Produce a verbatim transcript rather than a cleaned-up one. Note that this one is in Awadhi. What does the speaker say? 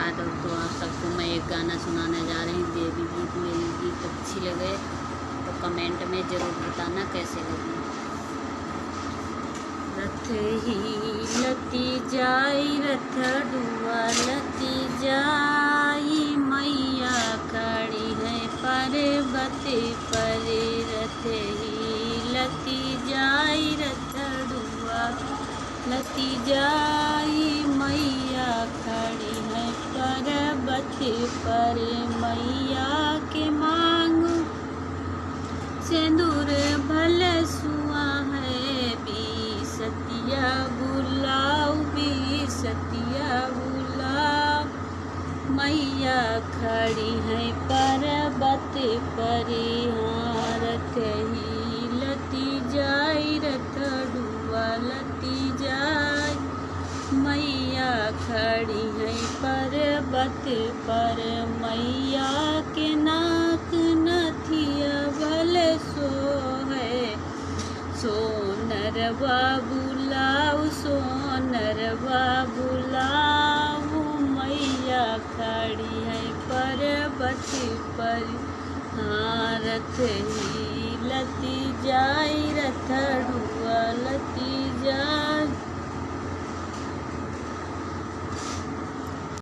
दोस्तों, आप सबको मैं एक गाना सुनाने जा रही हूँ, देवी गीत। मेरी गीत अच्छी लगे तो कमेंट में ज़रूर बताना कैसे लगी। रथ ही लती जाई, रथडुआ लती जाई, मैया खड़ी है पर्वत पर। रथ ही लती जाई, रथडुआ लती जाई, मैया खड़ी है पर्वत पर। मैया के मांगू सेंदूर भल सुआ है, बीसतिया बुलाओ, बीसतिया बुलाओ। मैया खड़ी है पर्वत पर। हाँ, रथ ही लती जाई, रथडुआ लती जाई, मैया खड़ी है पर्वत पर। मैया के नाक नथिया भल सोहे, सोनरवा बुलाओ, सोनरवा बुलाओ, मैया खड़ी है पर्वत पर। हाँ, रथ ही लती जाई, रथडुआ